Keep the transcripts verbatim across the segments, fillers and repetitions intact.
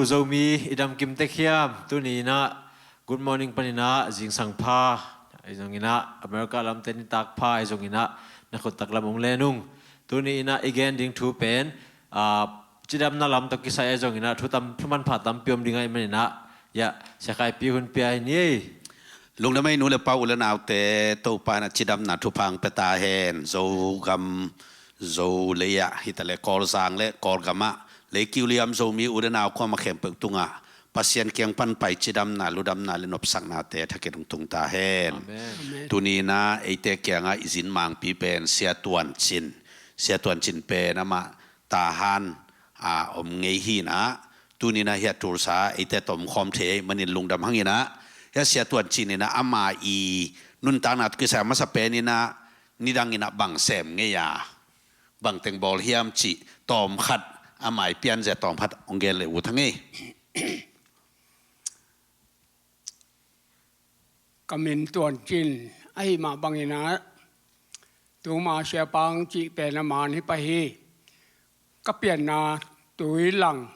Zomi i dam kim tek hiam? Tuni in ah good morning panin ah zingsang pha, ahi zongin ah America lamte nitak pha, ahi zongin ah na khut taklam hong len ung. Tuni in ah i gen ding thu pen, ah, cidamna lam tawh kisai, ahi zongin ah thu tam, thu manpha tampi om ding ahih manin ah, ya, Sia Khai Pi hun pia hi ni ei. Lungdam ei nu le pa, u le naute, Topa in ah cidamna thupha hong pia ta hen. Zogam, Zolei ah, hi ta leh Kawlzang le Kawlgam ah, lei kiu liam Zomi u le nau kuamah khempeuh tungah Pasian kiang pan pai cidamna, ludamna le nopsaknate thakin hong tung ta hen. Amen. Amen. Tuni in ah eite kiangah i zin mangpi pen Sia Tuan Cin. Sia Tuan Cin pen amah Tahan a om ngei hi in ah, tuni in ah hiah Tulsa eite tawh om khawm thei ahih manin lungdam hang in ah, hiah Sia Tuan Cin in ah ama i nuntakna tawh kisai a masa pen in ah, nidang in ah bang sem ngei a, bang teng bawl hiam cih tawmkhat, ama i pianzia tawmkhat hong gen leh ut hang ei. Ka min Tuan Cin ahih mah bangin ah, tuma Sia Pang cih pen a man hi pah hi. Ka pianna Tuilang,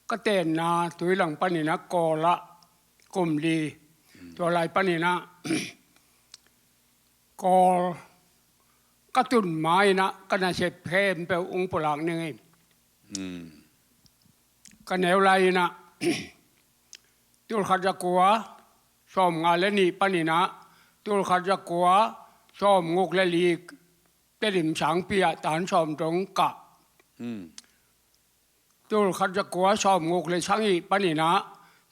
ka tenna Tuilang panin ah Kawl ah kum li, tua lai panin ah Kawl ka tun ma in ah ka nasep khempeuh hong pulak ning ei. Mm. Ka neu lai in ah tulkhat zakua sawmnga le nih panin ah tulkhat zakua sawmguk le li Tedim sangpi ah tan sawm dong kah. Mm. Tulkhat zakua sawmguk le sagih panin ah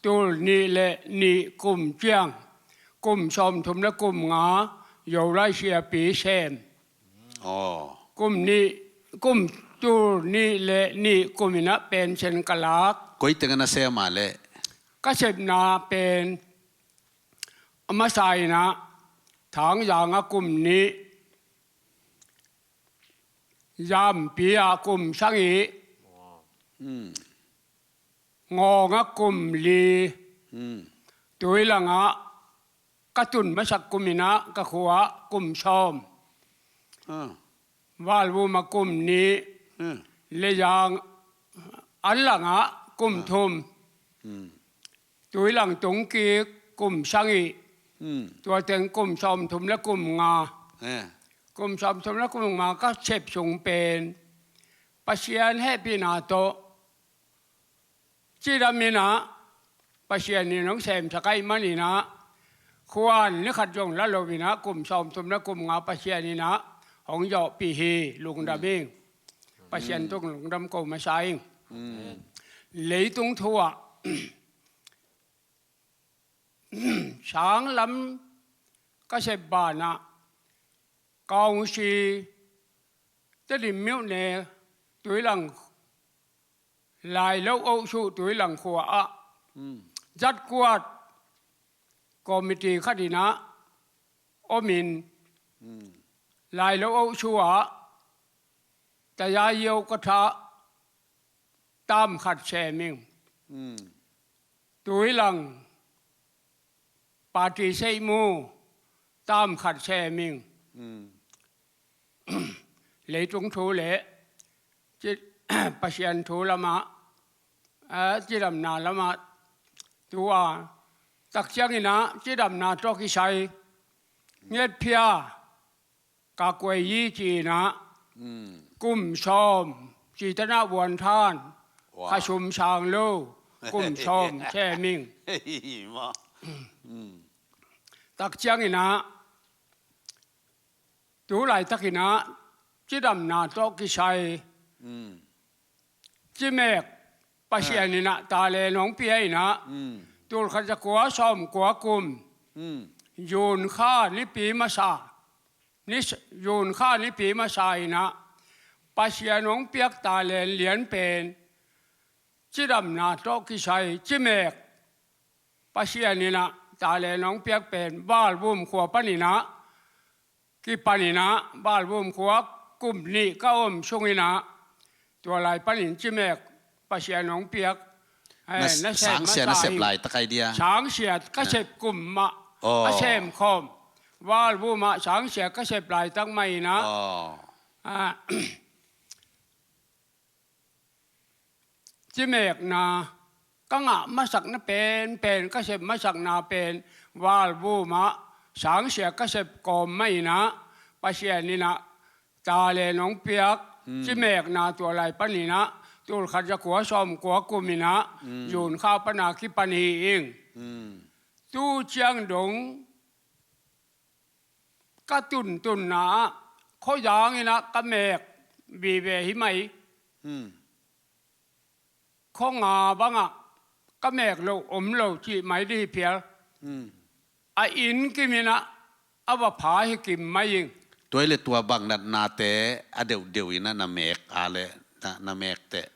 tulnih le nih kum ciang, kum sawmthum le kum nga Zolai siapi sem. Aw. Kum nih, kum, tulnih le nih kum in ah pension ka lak. Koi teng a na sem a leh? Ka sepna pen a masa in ah Thangzang ah kum nih, Zampi ah kum sagih, mm, Ngawng ah kum li, mm, Tuilang ah ka tun masak kum in ah ka khua ah kum sawm. Ah. Valvum ah kum nih, mm, Lezang, Anlang ah kum, ah, thum. Mm. Tuilang tung kik kum sagih, mm, tua teng kum sawmthum le kum nga. Eh. Kum sawmthum le kum nga ka sep sung pen Pasian hehpihna tawh cidam in ah, Pasian in hong semsak ahih manin ah, khuan ni khat zong la lo in ah kum sawmthum le kum nga Pasian in ah hong zawhpih hi. Lungdam ing. Pasian tung lungdam ko masa ing. Mm. Leitung thu ah sang lam ka sep banah, Kaungsi, Tedim myone, Tuilang, Lailo Ohsu Tuilang khua ah, mm, zatkuat committee khat in ah om in, mm, Lailo Ohsu ah Taya Yio ka thah tam khat sem ing. Mm. Tuilang party seihmu tam khat sem ing. Mm. Leitung thu le ci-, Pasian thu lamah, eh, cidamna lamah, tua tak ciangin ah cidamna tawh kisai ngetphia, ka kuai yi ci-in ah, mm, kum sawm, ci tan ah vuan than, wow, kha sum sang lo, kum sawm sem ing. Mm. Tak ciangin ah, tu laitakin ah cidamna tawh kisai, mm, cimek Pasian in ah talent hong pia in ah, mm, tulkhat zakua sawmkua kum, mm, June kha nipi masa, ni s-, June kha nipi masa in ah Pasian hong piak talent lian pen cidamna tawh kisai cimek Pasian in ah talent hong piak pen Valvum khua panin ah kipan in ah, Valvum khua kum nih ka om sungin ah, tua lai panin cimek Pasian hong piak, eh, na, na sem, sangsia na masa sep ing. Laitak ai dia. Sangsia ka, eh, sep kum mah, oh, a sem khawm. Valvum ah sangsia ka sep laitak mah in ah. Oh. Ah, cimekna ka ngah masakna penpen, ka sep masakna pen valvum ah sangsia ka sep kawm mah in ah, Pasian in ah talent hong piak, cimekna tua lai panin ah, tul khat za kua sawm kua kum in ah, June kha pan a kipan hi ing. Tu ciang dong ka tuntunna ah khuazang in ah ka mek vive hi mai. Khua nga bangah ka mek loh om lo cih mai dih hi phial. A inn kim in ah a va pha hi kim mai ing. Tua hi leh tua bang natnate a deuhdeuh in ah na mek a leh na, na mek teh.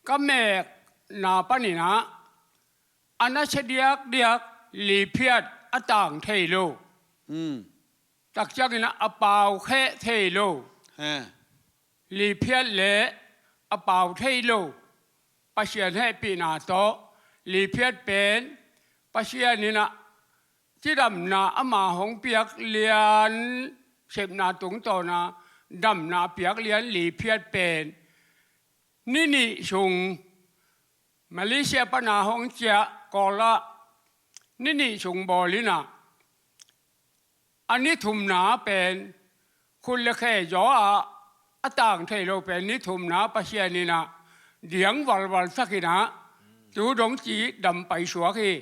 Ka mekna panin ah a nasia diakdiak liphiat a tang thei lo. Tak ciangin ah a pau kheh thei lo. Liphiat le a pau thei lo Pasian hehpihna tawh liphiat pen Pasian in ah cidamna ama hong piak lian, sepna tungtawn a damna piak lian liphiat pen ni nih sung Malaysia pan a hong ciah Kawl ah ni nih sung bawl in ah, a ni thumna pen khut le khe zaw ah a tang thei lo pen ni thumna Pasian in ah diang valval sak in ah tu dong ci dam paisuak hi.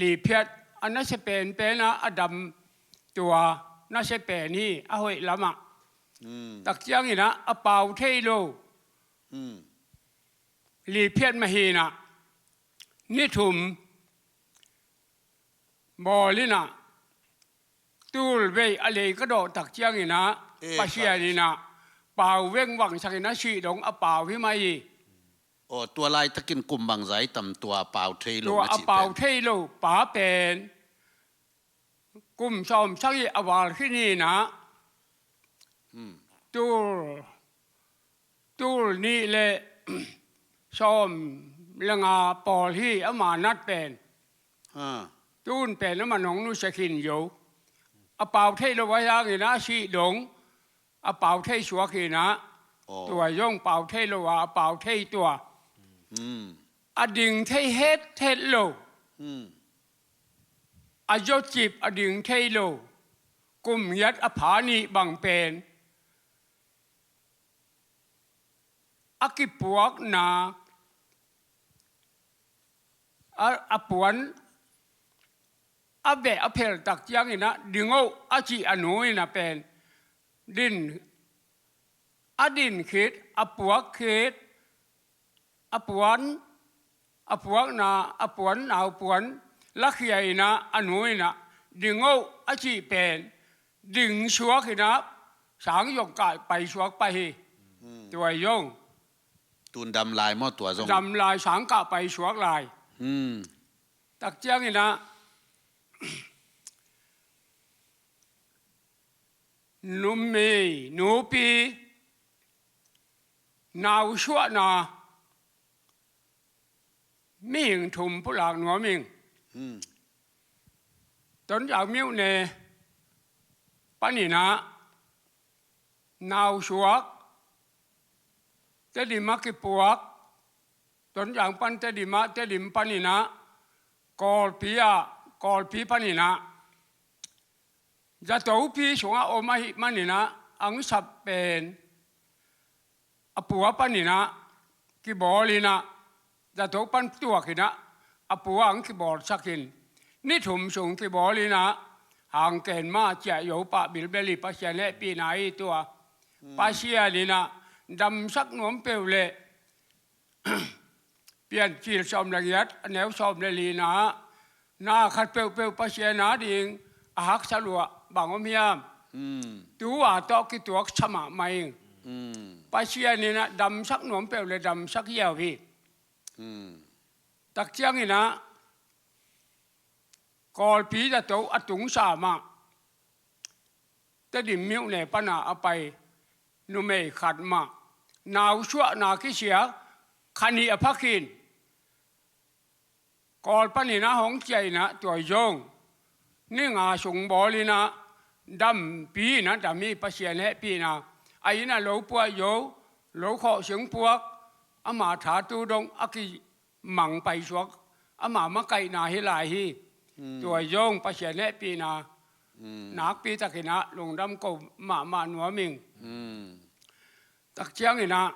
Liphiat a nasia penpen ah a dam tua nasia pen hi, a hoih lamah. Tak ciangin ah a pau thei lo liphiat mah hi in ah ni thum bawl in ah, tul vei a lei ka dawh tak ciangin ah Pasian in ah pau vengvang sak in ah sih dong a pau hi mai hi. Aw, tua laitakin kum bangzah i tam tua a pau thei lo na cih pen? Tua a pau thei lo pa pen kum sawm sagih a val khin in ah, tul, tul nih le sawm le nga pawl hi ama nat pen. Tun pen ama nong nusia khin zo. A pau thei lo a hiangin ah sih dong a pau thei suak hi in ah. Tua zong pau thei lo a, a pau thei tua. A ding thei hethet lo. A zawcip a ding thei lo. Kum ngiat a pha nih bang pen a kipuakna a, a puan a beh a phel tak ciangin ah ding oh a cih a nu in ah pen din, a din khit, a puak khit, a puan, a puakna, a puan, nau puan lakhia in ah a nu in ah ding oh a cih pen ding suak in ah sang zong kah paisuak pah hi. Tua zong tun dam lai maw tua zong? Dam lai, sang kah paisuak lai. Tak ciangin ah numei, nupi, nausuahna mihing thum pulak nuam ing. Tonzang myone panin ah nausuak, Tedim ah kipuak, Tonzang pan Tedim ah, Tedim panin ah Kawlpi ah, Kawlpi panin ah Zatopi sungah om ahih manin ah angsap pen a pua panin ah kibawl in ah, zato pan tuak in ah a pua ang kibawlsak in, ni thum sung kibawl in ah hangken mah ciah zo pah bilbel hi. Pasian hehpihna hi tua. Pasian in ah damsak nuam peuh leh Piancil sawm le giat, a neu sawm le lina ah, na khat peuhpeuh Pasian ading a haksa lua bang om hiam? Tu-a tawh kituak sa mahmah ing. Pasian in ah damsak nuam peuh le damsak hiau hi. Tak ciangin ah Kawlpi zato a tungsa mah, Tedim myone pana a pai numei khat mah nausuahna kisia kha nih a pha khin. Kawl panin ah hong ciah in ah tua zong ni nga sung bawl in ah dampi in ah dam hi. Pasian hehpihna, a inn ah lo puah zo, lo khawh sing puak, ama tha tu dong a kimang paisuak, ama makaihna hi lai hi. Tua zong Pasian hehpihna nakpi takin ah lungdam ko mahmah nuam ing. Tak ciangin ah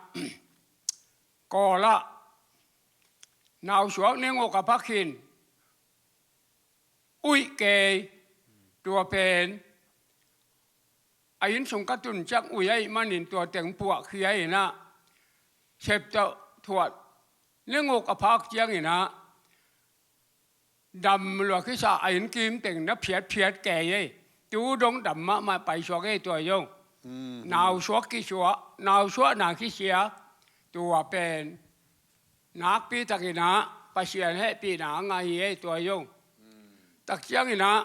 Kawl ah nausuak ning uk a phak khin, uih kei, tua pen a inn sung ka tun ciang uih ahih manin tua teng puahkhia in ah sep tawh thuah ning uk a phak ciangin ah dam lua kisa, a inn kim teng na phiatphiat kei ei. Tu dong dam mahmah paisuak ei tua zong. Nausuak kisuak, nausuakna kisia, tua pen nakpi takin ah Pasian hehpihna a ngah hi ei tua zong. Tak ciangin ah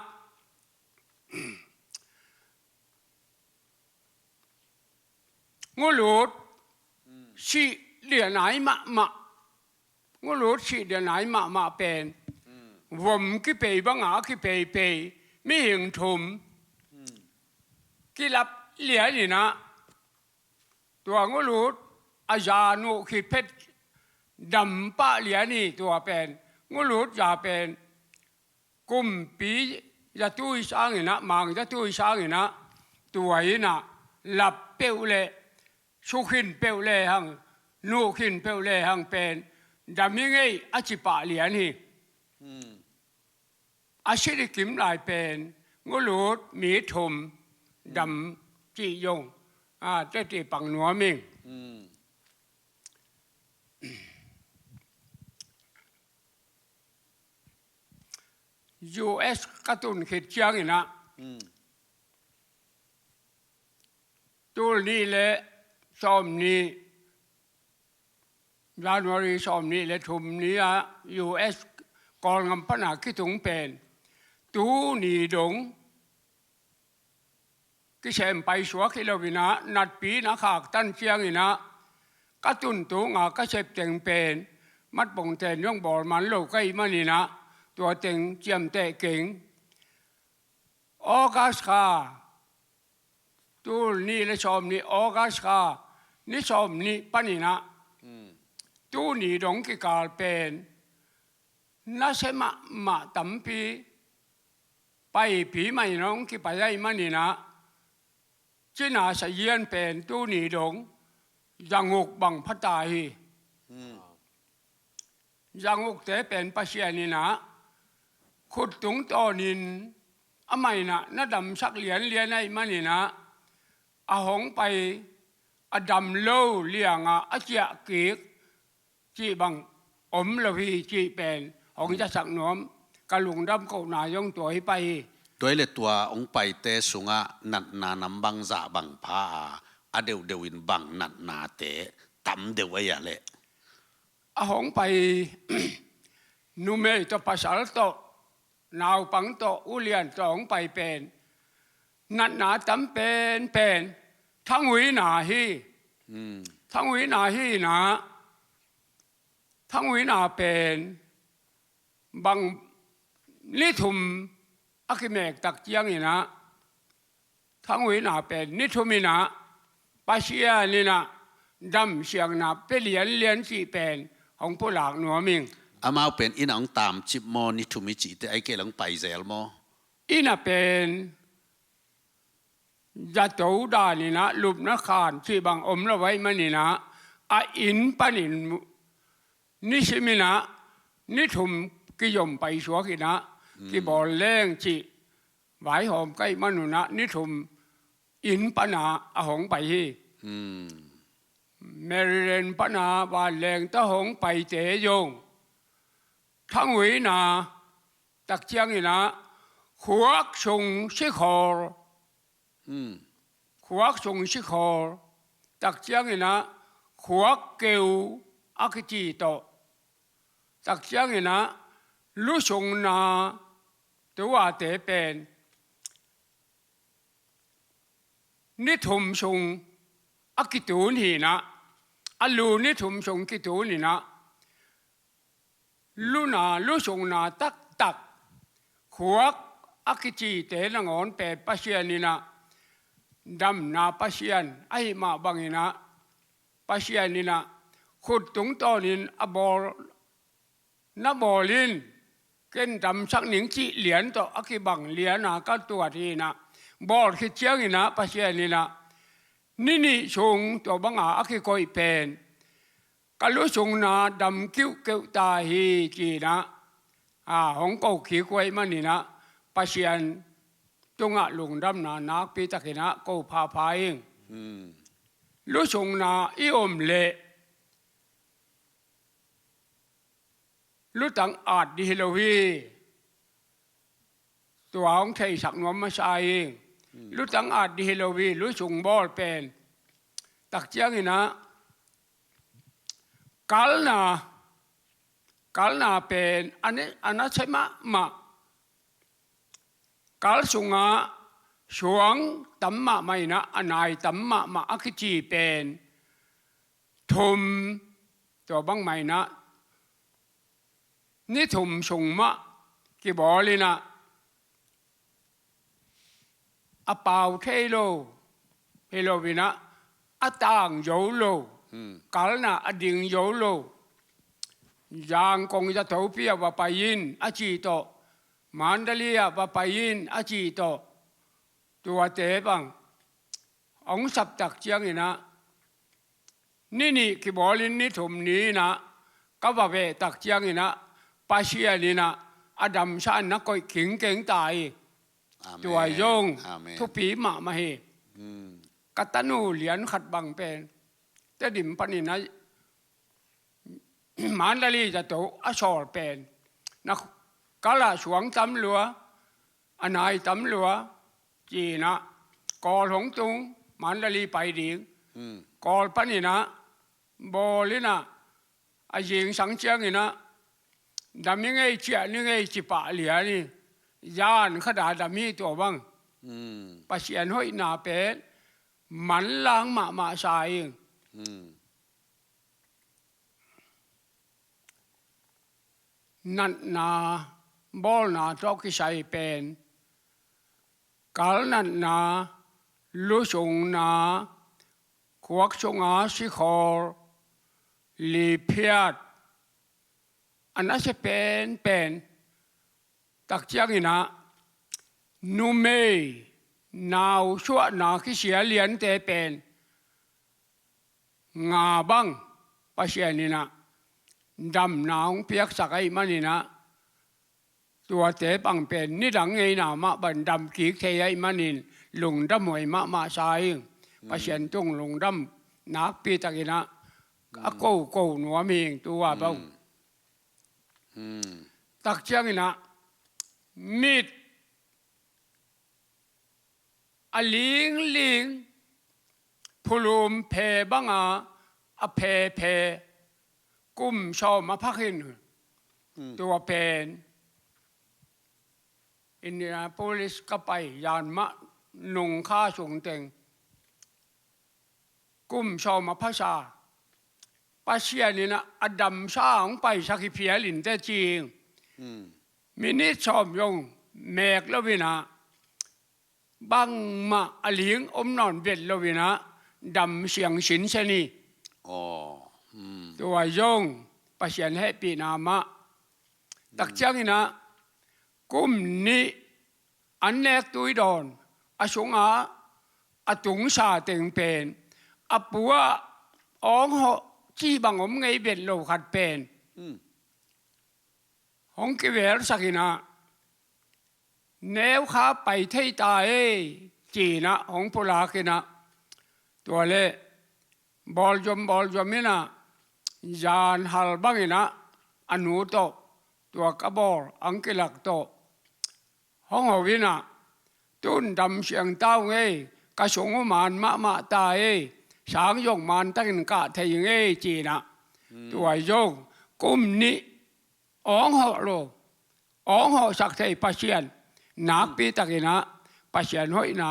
Ngulut sih lianai mahmah. Ngulut sih lianai mahmah pen vom kipei banga a kipeipei mihing thum kilap lian in ah tua Ngulut a za nuh khit phet dam pah lian hi. Tua pen Ngulut za pen kumpi zatui sangin ah, mang zatui sangin ah, tua in ah lap peuh le, sukhin peuh le hang, nuhkhin peuh le hang pen dam hi ngei a ci pah lian hi. A sih i kim lai pen Ngulut mi thum dam cih zong a teci pang nuam ing. U S ka tun khit ciangin ah tul nih le sawm nih, January sawm nih le thum ni ah U S Kawlgam pana kitung pen tu ni dong kisem paisuak hi lo in ah, natpi in a khaktan ciangin ah ka tun tunga ka sep teng pen matpong ten zong bawl man lo ka hih manin ah tua teng ciamteh keng. August kha, tul nih le sawm nih August kha ni sawm nih panin ah tu ni dong kikal pen nasia mahmah tampi paipi mah in hong kipai ahih manin ah cina sazian pen tu ni dong zanguk bang pha ta hi. Zangukte pen Pasian in ah khut tungtawnin amah in ah na damsak lianlian ahih manin ah a hong pai, a dam lo lianga a ciah kik cih bang om lo hi cih pen hong zasak nuam, ka lungdam kohna zong tua hi pah hi. Tua hi le tua hong paite sungah natna nam bangzah bang pha a, a deuhdeuh in bang natnate tam deuh ei a leh? A hong pai numei tawh pasal tawh naupang tawh ulian tawh hong pai pen natna tam penpen thanguina hi. Thanguina hi in ah, thanguina pen bang ni thum a kimek tak ciangin ah thanguina pen ni thum in ah Pasian in ah damsiangna pia lianlian cih pen hong pulak nuam ing. Amau pen inn ah hong tamcip maw, ni thum i cihte ahih kei leh hong pai zel maw? Inn ah pen zato dan in ah lupna khan cih bang om lo ahih manin ah a inn panin nisim in ah ni thum kizom paisuak in ah kibawl leng cih vaihawm ka hih manun ah ni thum inn pana a hong pai hi. Maryland pana vanleng tawh hong paite zong thanguina tak ciangin ah khuak sung sikhawl, khuak sung sikhawl tak ciangin ah khuak keu a kici tawh tak ciangin ah lusungna tuate pen ni thum sung a kitun hi in ah, a lu ni thum sung kitun hi in ah, luna lusungna taktak khuak a kicite nangawn pen Pasian in ah damna Pasian ahih mah bangin ah Pasian in ah khut tungtawnin a bawl, na bawl in, ken damsak ning cih lian tawh a kibang liana ka tuat hi inah, bawl khit cianginah Pasian inah ni nih sung tua banga a kikoih pen ka lusungna dam kiuhkeuh ta hi ci-inah, a, hong ko kik uh ahih maninah Pasian tungah lungdamna nakpi takinah ko phapha ing. Lusungna i om leh lutang at dih hi lo hi. Tua hong theisak nuam masa ing. Lutang at dih hi lo hi, lusung bawl pen. Tak cianginah kalna, kalna pen a ne-, a nasia mahmah. Kal sungah suang tam mahmah inah a nai tam mahmah a kici pen thum, tua bangmah inah ni thum sung mah kibawl inah a pau thei lo, hi lo inah a tang zo lo, kalna a ding zo lo. Zangkong zatopi ah va pai in a cih tawh, Mandalay ah va pai in a cih tawh, tuate bang hong sap tak cianginah ni nih kibawlin ni thum ni inah ka va veh tak cianginah Pasian inah a damsa na koih khingkeng ta hi. Tua zong thupi mahmah hi. Ka tanu lian khat bang pen Tedim paninah Mandalay zato a sawl pen na kalah suang tam lua, a nai tam lua, ci-inah Kawl hong tung, Mandalay pai ding. Kawl paninah bawl inah a zingsang cianginah dam i ngei, ciah ni ngei ci pah lian hi. Zan khat a dam hi tua bang. Pasian hoihna pen manlang mahmah sa ing. Natna, bawlna tawh kisai pen kal natna, lusungna, khuak sunga sikhawl, liphiat, a nasia penpen. Tak cianginah numei nau suahna kisia liante pen nga bang Pasian inah damna hong piaksak ahih maninah tuate bang pen nidang ngeina mah bang dam kik thei ahih manin lungdam huai mahmah sa ing. Pasian tung lungdam nakpi takinah a koko nuam ing tu a bang. Tak cianginah mit a lingling phulum phe banga a phephe kum sawm a phakhin tua pen Indianapolis ka pai zan mah nungkha sungteng kum sawm a phasa Pasian inah a damsa hong paisak hi phial in teh ci ing. Minit sawm zong mek lo inah bangmah a ling om nawn vet lo inah dam siang sinsen hi. Tua zong Pasian hehpihna mah. Tak cianginah kum nih an nek tui dawn a sunga a tungsa teng pen a pu ah awng hawh cih bang om ngei vet lo khat pen hong kivelsak inah neukha pai thei ta ei ci-inah hong pulak inah tua leh bawlzom bawlzom inah zan hal bang inah a nu tawh tua ka bawl ang kilak tawh hong ho inah tun dam siang ta ung ei, ka sung uh man mahmah ta ei, sang zong man takin kah thei ung ei ci-inah tua zong kum nih awng hawh lo, awng hawhsak thei Pasian nakpi takinah Pasian hoihna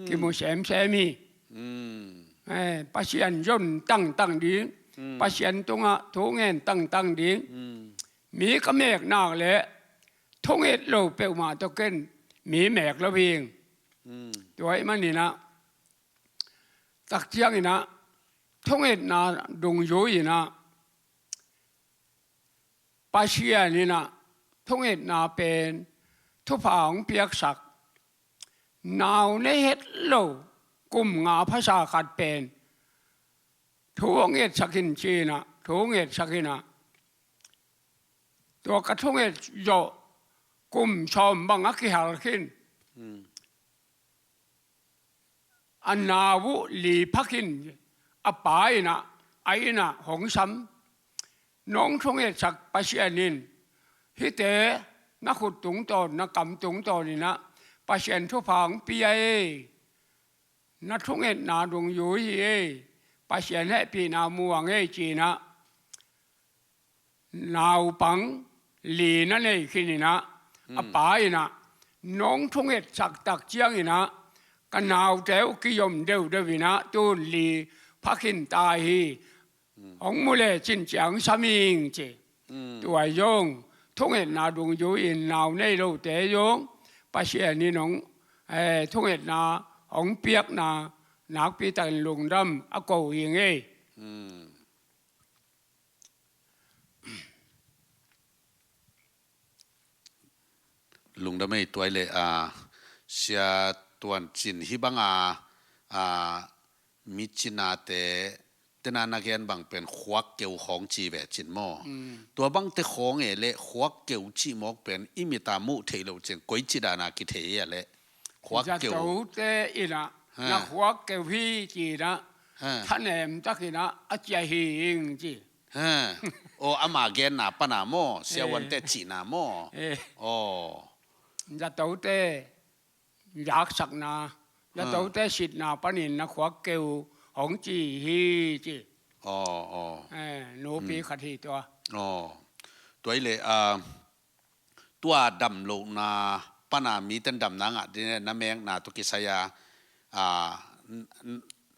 kimu semsem hi. Pasian zon tangtang ding, Pasian tungah thu ngen tangtang ding. Mi ka mek nak leh thunget lo peuhmah tawh ken mi mek lo hing. Tua ahih maninah tak cianginah thungetna dungzui inah Pasian in ah thungetna pen thupha hong piaksak, nau nei het lo kum nga phasa khat pen thu hong etsak in ci-in ah, thu hong etsak in ah, tua ka thunget zawh kum sawm bang a kihal khin. A nau uh li pha khin, a pa in ah, a inn ah hong sam. Nong thungetsak Pasian in hihte na khut tungtawn, na kam tungtawn in ah Pasian thupha hong pia ei. Na thungetna dungzui hi ei. Pasian hehpihna muang ei ci-in ah naupang li na nei khin in ah, a pa in ah nong thungetsak tak ciangin ah ka naute uh kizom deuhdeuh in ah tun li pha khin ta hi. Hong mu lecin ciang sam ing ci. Tua zong thungetna dungzui in nau nei lote zong Pasian in hong, eh, thungetna hong piakna nakpi takin lungdam a ko ing ei. Lungdam ei. Tua i le, a, Sia Tuan Cin, hih bang a, a, mi cinate tena na gen bang pen khuak keu khawng ci ve cin maw? Tua bangte khawng e le khuak keu cih mawk pen i mit a muh theih loh cin koi ci dan a kithei a le khuak keu. Zatote in ah na khuak keu hi ci-in ah thanem takin ah a ciah hi ing ci. Aw, ama genna pan a maw, siavuante cihna maw? Aw, zatote zaksakna, zatote sitna panin na khuak keu hong ci hi ci. Aw, aw. Nupi khat hi tua. Aw, tua i le, a, tua dam lohna pan a miten damna ngah ding na mekna tawh kisai a, a,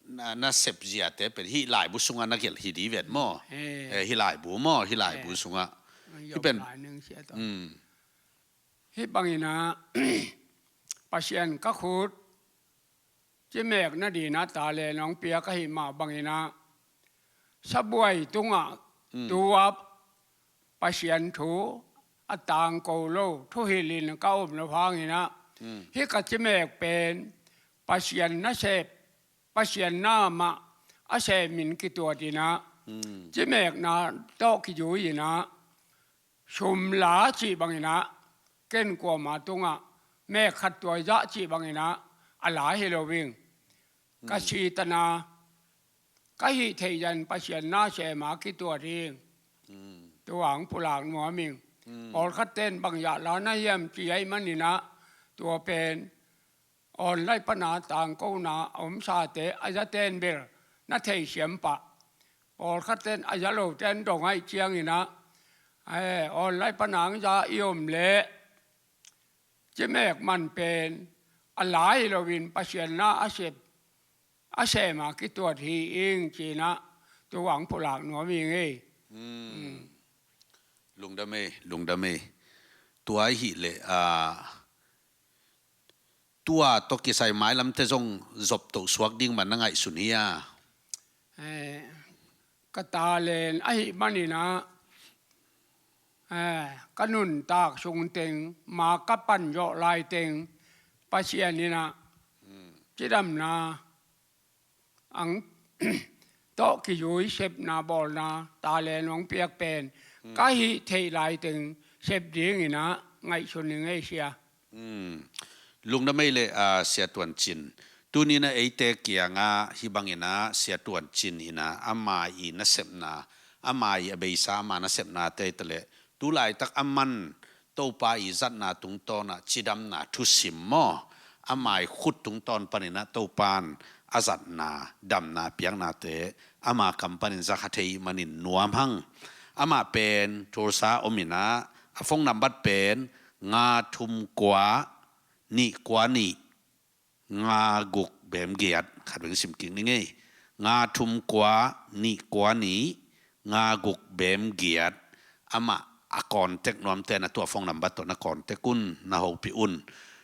na, na sep ziate pen hih laibu sungah na gelh hi di ven maw? Hih laibu maw, hih laibu sungah hih pen. Hih bangin ah Pasian ka khut cimek nading ah talent hong pia ka hih mah bangin ah sabuai tungah tua Pasian thu a tangko lo thuhilhin ka om lo hangin ah hih ka cimek pen Pasian nasep, Pasian na mah a semin kituat in ah cimekna tawh kizui in ah sum la cih bangin ah ken kuama tungah mek khat tua zah cih bangin ah a la hi lo ing. Ka sitana ka hih theih zah in Pasian na sema kituat ing. Tua hong pulak nuam ing. Pawlkhatte in bang zah la na hiam ci ahih manin ah tua pen online pana tangkona a omsate a zaten bel na theisiam pah. Pawlkhatten a za loten dong ahih ciangin ah online pana ang za i om leh cimek man pen a la hi loin Pasian na a sep a sema kituat hi ing ci-in ah tua hong pulak nuam ing ei. Lungdam ei, lungdam ei. Tua ahih leh a tua tawh kisai mailamte zong zoptoh suak ding man na ngaihsun hi a? Ka talent ahih manin ah ka nuntak sungteng ma ka pan zawh laiteng Pasian in ah cidamna ang tawh kizui sepna bawlna talent hong piak pen ka hih theih laiteng sep dingin ah ngaihsun ing ei sia. Lungdam ei le a Sia Tuan Cin. Tuni in ah eite kiangah hih bangin ah Sia Tuan Cin in ah ama i nasepna, ama i a beisa ama nasepnate hi ta leh tu laitak a man Topa i zatna tungtawnah cidamna thusim maw, ama i khut tungtawn panin ah Topa in a zatna damna piaknate ama kam panin za kha thei manin nuam hang. Amah pen Tulsa om in ah a phone number pen nga thum kua nih kua nih nga guk bem giat. Khat beng sim kik ning ei. Nga thum kua nih kua nih nga guk bem giat. Amah a contact nuamte na tua phone number tawh na contact un, na hopih un.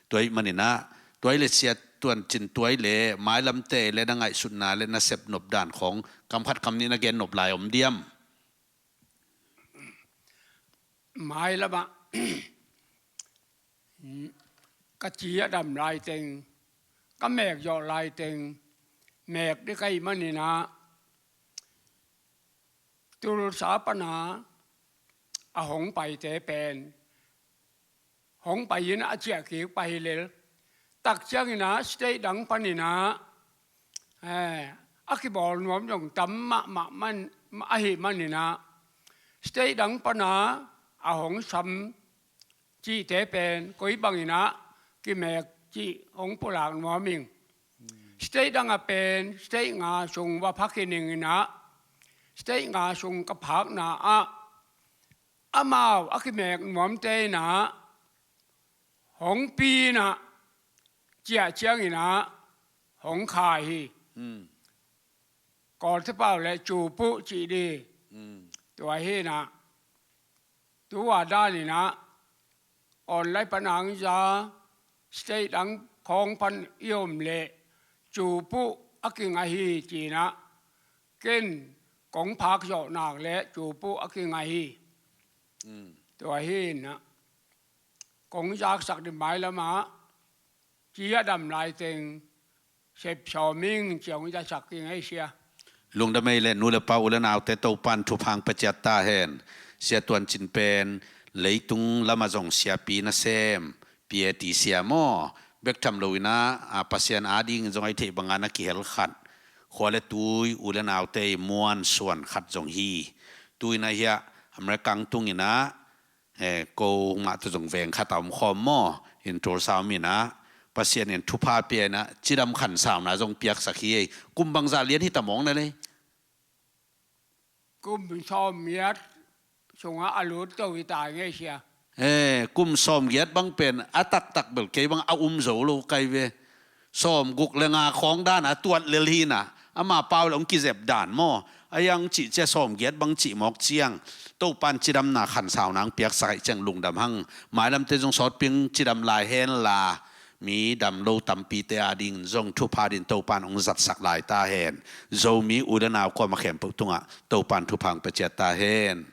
Tua ahih manin ah tua ahih leh Sia Tuan Cin, tua ahih leh mailamte le na ngaihsutna le na sep nop dan khawng kam khat kam nih na gen nop lai om diam? mailamah ka ci a dam laiteng, ka mek zawh laiteng mek dih ka hih maninah, Tulsa pana a hong paite pen hong pai in a ciah kik pah hi lel. Tak cianginah state dang paninah, eh, a kibawl nuam zong tam mahmah man, ahih maninah state dang pana a hong sam cihte pen koi banginah kimek cih hong pulak nuam ing. State dangah pen state nga sung va pha khin inginah, state nga sung ka phakna ah amau a kimek nuamte inah hong pi inah ciah cianginah hong khai hi. Kawlte pau le cupuh cih dih. Tua hinah tua daninah online pan ang za state dang khawng pan i om leh cupuh a kinga hi cinah ken kong phak zawh nak le cupuh a kinga hi. Tua hinah kong zaksak dih mailamah ci a dam laiteng sep sawm ing ci hong zaksak ing ei sia. Lungdam ei le nu le pa u le naute Topan thupha hong pia ciat ta hen. Sia Tuan Cin pen leitung lamah zong siapi nasem, P A T sia maw, bek tham loinah a Pasian adingin zong a i theih bangah na kihel khat, khua le tui u le naute i muan suan khat zong hi. Tuinah hiah America tunginah eh, ko mah tawh zong veng khat a om khawm maw, in Tulsa om inah Pasian in thupha pia inah cidam khansauna zong piaksak hi ei. Kum bangzah lian hi ta mawng na lei? Kum sawm giat sungah a lut to hi ta ngei sia. Eh, kum sawm giat bang pen a taktak bel kei bang a um zo lo kai ve. Sawm guk le nga khawng dan a tuat lel hinah ama pau le hong kizep dan maw? A yang cih cia sawm giat bang cih mawk ciang Topan cidamna khansauna hong piaksak aih ciang lungdam hang. Mailamte zong sawtping cidam lai henla mi dam lo tampite adingin zong thupha din Topan hong zatsak lai ta hen. Zomi u le nau kuamah khempeuh tungah Topan thupha hong pia ciat ta hen.